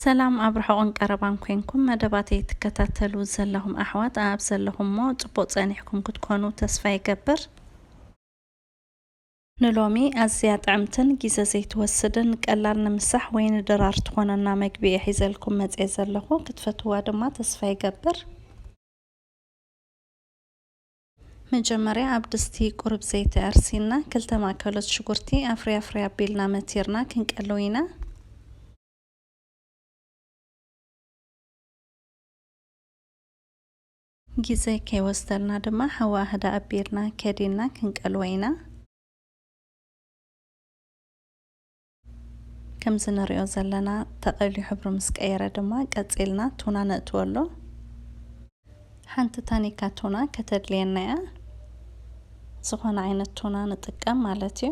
ሰላም ኣብ ርሑቕን ቀረባን ኮንኩም መደባተይ ትከታተሉ ዘለኹም ኣሕዋት ኣብ ዘለኹሞ ጽቡቕ ጸኒሕኩም ክትኮኑ ተስፋ ይገብር። ንሎሚ ኣዝያ ጥዕምትን ግዜ ዘይትወስድን ቀላል ንምሳሕ ወይ ንድራር ትኾነና መግቢ እየ ሒዘልኩም መጽየ ዘለኹ። ክትፈትዋ ድማ ተስፋ ይገብር። መጀመርያ ኣብ ድስቲ ቁሩብ ዘይቲ ኣርሲና፣ ክልተ ማእከሎት ሽጉርቲ ኣፍሪ ኣፍሪ ኣቢልና መቲርና ክንቀልው ኢና። ግዜ ከይወስደልና ድማ ሓዋ ኣህዳ ኣቢልና ከዲንና ክንቀልዎ ኢና። ከምዚ ንሪኦ ዘለና ተቐልዩ ሕብሩ ምስ ቀየረ ድማ ቀጺልና ቱና ነእትወሉ። ሓንቲ ታኒካ ቱና ከተድልየና እያ። ዝኾነ ዓይነት ቱና ንጥቀም ማለት እዩ።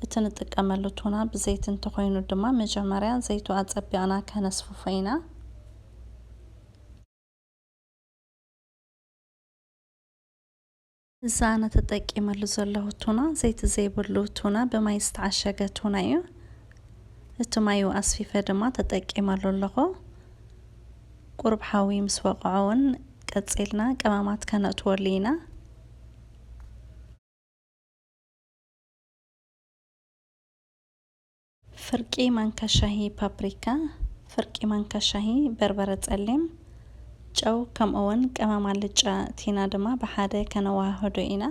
እቲ ንጥቀመሉ ቱና ብዘይቲ እንተኾይኑ ድማ መጀመርያ ዘይቱ ኣጸቢቕና ከነስፍፎ ኢና። እዛ ኣነ ተጠቂመሉ ዘለኹ ቱና ዘይቲ ዘይብሉ ቱና ብማይ ዝተዓሸገ ቱና እዩ። እቲ ማዩ ኣስፊፈ ድማ ተጠቂመሉ ኣለኹ። ቁሩብ ሓዊ ምስ ወቕዖ እውን ቀጺልና ቀመማት ከነእትወሉ ኢና። ፍርቂ ማንካ ሻሂ ፓፕሪካ፣ ፍርቂ ማንካ ሻሂ በርበረ ጸሊም፣ ጨው ከምኡ እውን ቀመም ኣልጫ እቲና ድማ ብሓደ ከነወሃህዶ ኢና።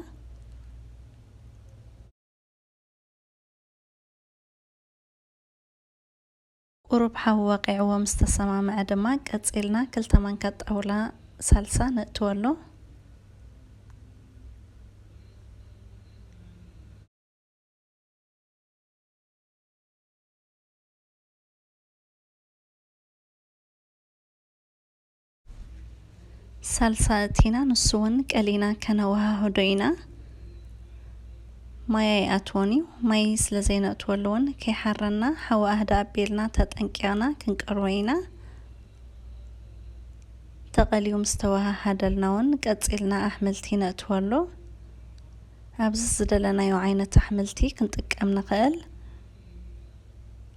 ቁሩብ ሓዊ ወቒዕዎ ምስ ተሰማምዐ ድማ ቀጺልና ክልተ ማንካ ጣውላ ሳልሳ ነእትወሉ። ሳልሳ እቲና ንሱ እውን ቀሊና ከነወሃህዶ ኢና። ማይ ኣይኣትዎን እዩ። ማይ ስለ ዘይነእትወሉ እውን ከይሓረና ሓዊ ኣህዳ ኣቢልና ተጠንቂቕና ክንቀርቦ ኢና። ተቐልዩ ምስ ተወሃሃደልና እውን ቀጺልና ኣሕምልቲ ነእትወሉ። ኣብዚ ዝደለናዮ ዓይነት ኣሕምልቲ ክንጥቀም ንኽእል።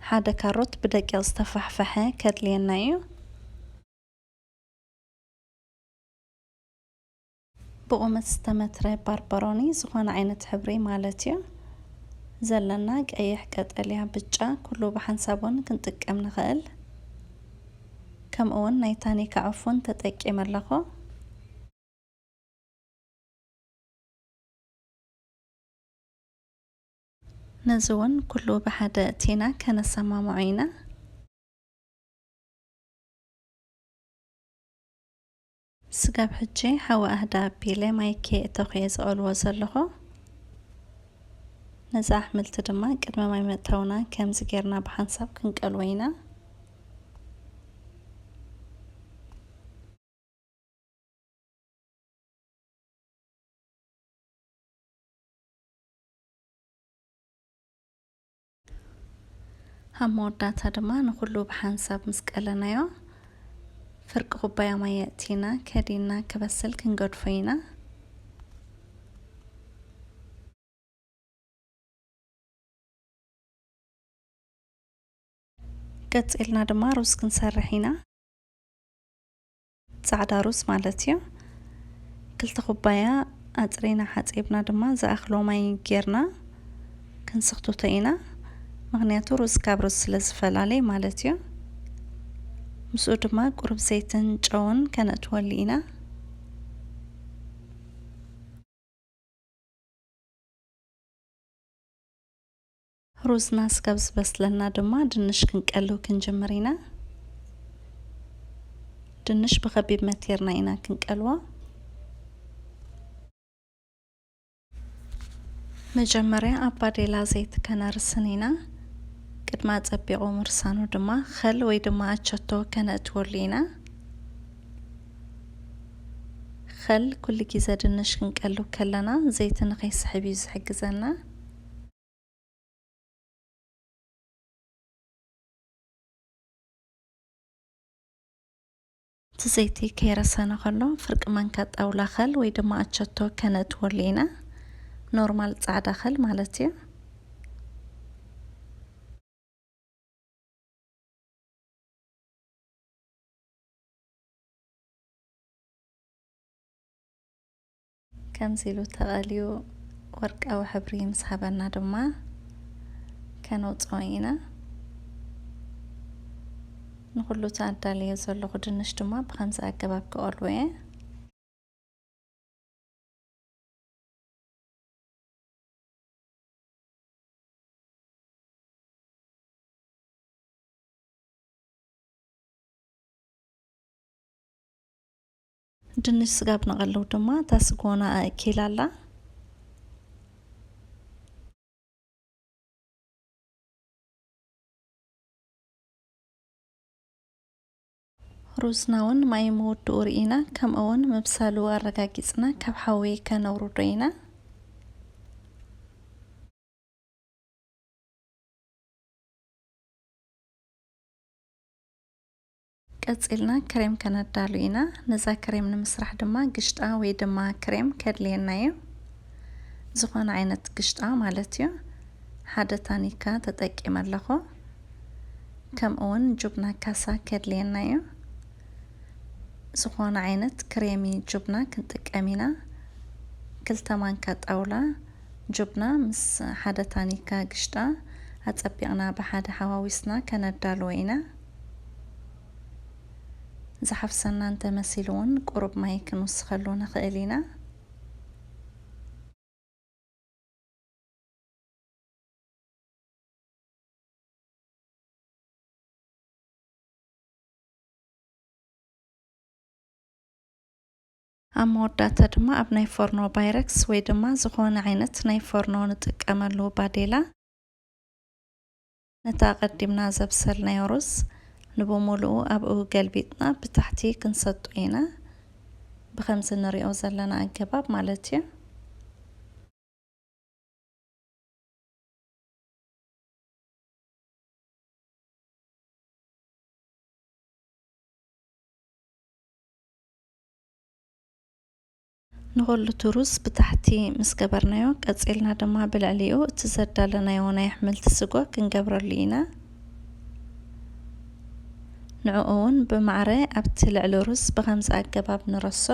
ሓደ ካሮት ብደቂቕ ዝተፋሕፈሐ ከድልየና እዩ። ብቑመት ዝተመትረ ባርበሮኒ ዝኾነ ዓይነት ሕብሪ ማለት እዩ። ዘለና ቀይሕ፣ ቀጠልያ፣ ብጫ ኩሉ ብሓንሳብ እውን ክንጥቀም ንኽእል። ከምኡ እውን ናይ ታኒካ ዕፉን ተጠቂመ ኣለኹ። ነዚ እውን ኩሉ ብሓደ እቲና ከነሰማምዖ ኢና። ስጋብ ሕጂ ሓዊ ኣህዳ ኣቢለ ማይ ከየእተኹ እየ ዝቐልዎ ዘለኹ። ነዚ ኣሕምልቲ ድማ ቅድሚ ማይ ምእታውና ከምዚ ጌርና ብሓንሳብ ክንቀልዎ ኢና። ኣብ መወዳእታ ድማ ንኹሉ ብሓንሳብ ምስ ቀለናዮ፣ ፍርቂ ኩባያ ማይ የእቲና ከዲንና ክበስል ክንገድፎ ኢና። ቀጺልና ድማ ሩዝ ክንሰርሕ ኢና። ጻዕዳ ሩዝ ማለት እዩ። ክልተ ኩባያ ኣጽሪና ሓጺብና ድማ ዝኣኽሎ ማይ ጌርና ክንስኽትቶ ኢና። ምኽንያቱ ሩዝ ካብ ሩዝ ስለ ዝፈላለ ማለት እዩ። ምስኡ ድማ ቁሩብ ዘይትን ጨውን ከነእትወሉ ኢና። ሩዝና ስጋብ ዝበስለና ድማ ድንሽ ክንቀልው ክንጅምር ኢና። ድንሽ ብኸቢብ መቲርና ኢና ክንቀልዎ። መጀመርያ ኣብ ባዴላ ዘይቲ ከነርስን ኢና። ቅድሚ ኣጸቢቑ ምርሳኑ ድማ ኸል ወይ ድማ ኣቸቶ ከነእትወሉ ኢና። ኸል ኩሉ ግዜ ድንሽ ክንቀልው ከለና ዘይቲ ንኸይስሕብ እዩ ዝሕግዘና። እቲ ዘይቲ ከይረሰነ ከሎ ፍርቂ ማንካ ጣውላ ኸል ወይ ድማ ኣቸቶ ከነእትወሉ ኢና። ኖርማል ጻዕዳ ኸል ማለት እዩ። ከምዚ ኢሉ ተቐልዩ ወርቃዊ ሕብሪ ምስ ሃበና ድማ ከነውፅኦ ኢና። ንኹሉ እቲ ኣዳልዮ ዘለኹ ድንሽ ድማ ብኸምዚ ኣገባብ ክቐልዎ እየ። ድንሽ ስጋብ ንቐልው ድማ እታ ስጎና ኣእኪላ ኣላ። ሩዝና እውን ማይ ምውድኡ ርኢና፣ ከምኡ እውን ምብሳሉ ኣረጋጊጽና ካብ ሓዊ ከነውርዶ ኢና። ቀጺልና ክሬም ከነዳሉ ኢና። ነዛ ክሬም ንምስራሕ ድማ ግሽጣ ወይ ድማ ክሬም ከድልየና እዩ። ዝኾነ ዓይነት ግሽጣ ማለት እዩ። ሓደ ታኒካ ተጠቂመ ኣለኹ። ከምኡ እውን ጁብና ካሳ ከድልየና እዩ። ዝኾነ ዓይነት ክሬሚ ጁብና ክንጥቀም ኢና። ክልተ ማንካ ጣውላ ጁብና ምስ ሓደ ታኒካ ግሽጣ ኣጸቢቕና ብሓደ ሓዋዊስና ከነዳልዎ ኢና። ዝሓፍሰና እንተመሲሉ እውን ቁሩብ ማይ ክንውስኸሉ ንኽእል ኢና። ኣብ መወዳእታ ድማ ኣብ ናይ ፎርኖ ባይረክስ ወይ ድማ ዝኾነ ዓይነት ናይ ፎርኖ ንጥቀመሉ ባዴላ ነቲ ኣቐዲምና ዘብሰልናዮ ሩዝ ንብሙሉኡ ኣብኡ ገልቢጥና ብታሕቲ ክንሰጦ ኢና። ብኸምዚ ንሪኦ ዘለና ኣገባብ ማለት እዩ። ንኹሉ እቲ ሩዝ ብታሕቲ ምስ ገበርናዮ፣ ቀጺልና ድማ ብልዕሊኡ እቲ ዘዳለናዮ ናይ ኣሕምልቲ ስጎ ክንገብረሉ ኢና። ንዕኡ እውን ብማዕረ ኣብቲ ልዕሊ ሩዝ ብኸምዚ ኣገባብ ንረሶ።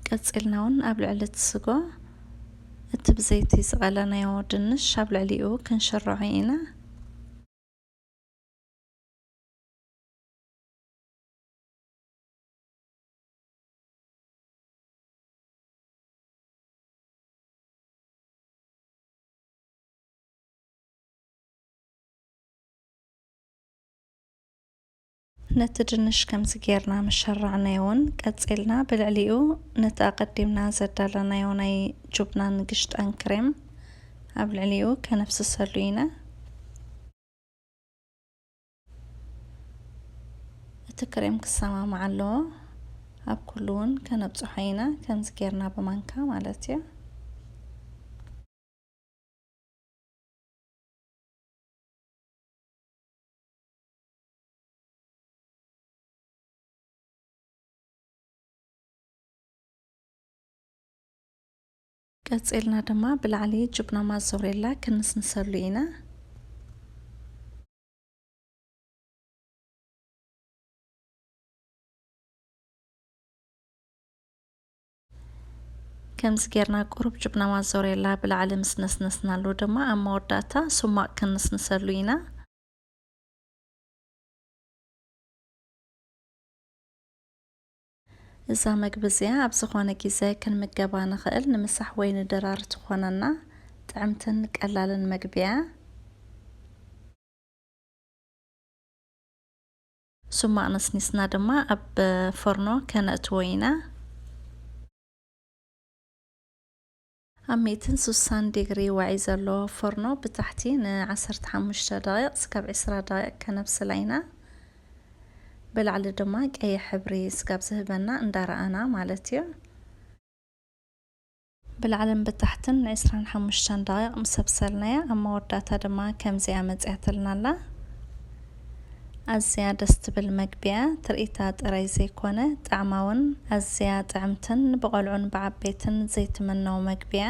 ቀጺልና እውን ኣብ ልዕሊ እቲ ስጎ እቲ ብዘይቲ ዝቐለናዮ ድንሽ ኣብ ልዕሊኡ ክንሽርዖ ኢና። ነቲ ድንሽ ከምዚ ጌርና ምስ ሸራዕናዮ እውን፣ ቀጺልና ብልዕሊኡ ነቲ ኣቐዲምና ዘዳለናዮ ናይ ጁብናን ግሽጣን ክሬም ኣብ ልዕሊኡ ከነፍስሰሉ ኢና። እቲ ክሬም ክሰማማዕ ኣለዎ። ኣብ ኩሉ እውን ከነብጽሖ ኢና፣ ከምዚ ጌርና ብማንካ ማለት እዩ። ቀጺልና ድማ ብላዕሊ ጅብና ማዞሬላ ክንስንሰሉ ኢና። ከምዚ ጌርና ቁሩብ ጅብና ማዞሬላ ብላዕሊ ምስ ነስነስናሉ ድማ ኣብ መወዳእታ ሱማቕ ክንስንሰሉ ኢና። እዛ መግቢ እዚኣ ኣብ ዝኾነ ግዜ ክንምገባ ንኽእል፣ ንምሳሕ ወይ ንድራር ትኾነና ጥዕምትን ቀላልን መግቢ እያ። ሱማቕ ነስኒስና ድማ ኣብ ፎርኖ ከነእትዎ ኢና። ኣብ ሚእትን ስሳን ዲግሪ ዋዒ ዘሎ ፎርኖ ብታሕቲ ንዓሰርተ ሓሙሽተ ደቂቕ ስጋብ ዕስራ ደቂቕ ከነብስላ ኢና። ብላዕሊ ድማ ቀይሕ ሕብሪ ስጋብ ዝህበና እንዳረኣና ማለት እዩ። ብላዕልን ብታሕትን ንዕስራን ሓሙሽተን ደቂቕ ምስ ኣብሰልናያ፣ ኣብ መወዳእታ ድማ ከምዚኣ መጺኣትልና ኣላ። ኣዝያ ደስ ትብል መግቢ እያ። ትርኢታ ጥራይ ዘይኮነ፣ ጣዕማ እውን ኣዝያ ጥዕምትን ብቆልዑን ብዓበይትን ዘይትምነው መግቢ እያ።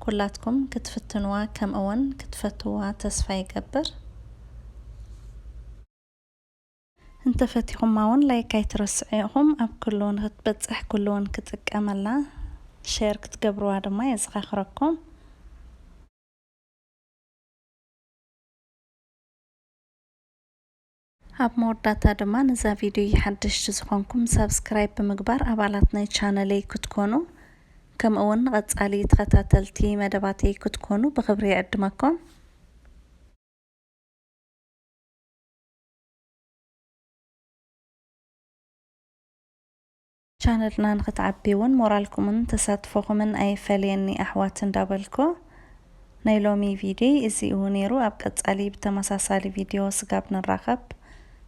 ኩላትኩም ክትፍትንዋ ከምኡ እውን ክትፈትውዋ ተስፋ ይገብር። እንተፈቲኹማ እውን ላይክ ኣይትረስዑ ኢኹም። ኣብ ኩሉ ንክትበጽሕ፣ ኩሉ እውን ክጥቀመላ፣ ሼር ክትገብርዋ ድማ የዘኻኽረኩም። ኣብ መወዳእታ ድማ፣ ነዛ ቪድዮ ሓደሽቲ ዝኾንኩም ሳብስክራይብ ብምግባር ኣባላት ናይ ቻነለይ ክትኮኑ፣ ከምኡ እውን ንቐጻሊ ተኸታተልቲ መደባተይ ክትኮኑ ብኽብሪ ይዕድመኩም። ቻነልና ንክትዓቢ እውን ሞራልኩምን ተሳትፎኹምን ኣይፈለየኒ ኣሕዋት እንዳበልኩ፣ ናይ ሎሚ ቪድዮ እዚ እዩ ነይሩ። ኣብ ቀጻሊ ብተመሳሳሊ ቪድዮ ስጋብ ንራኸብ፣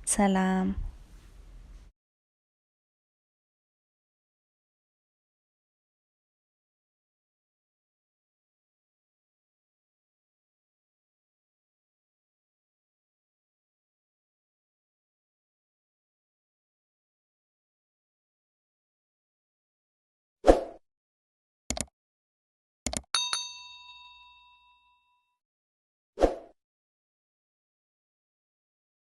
ሰላም።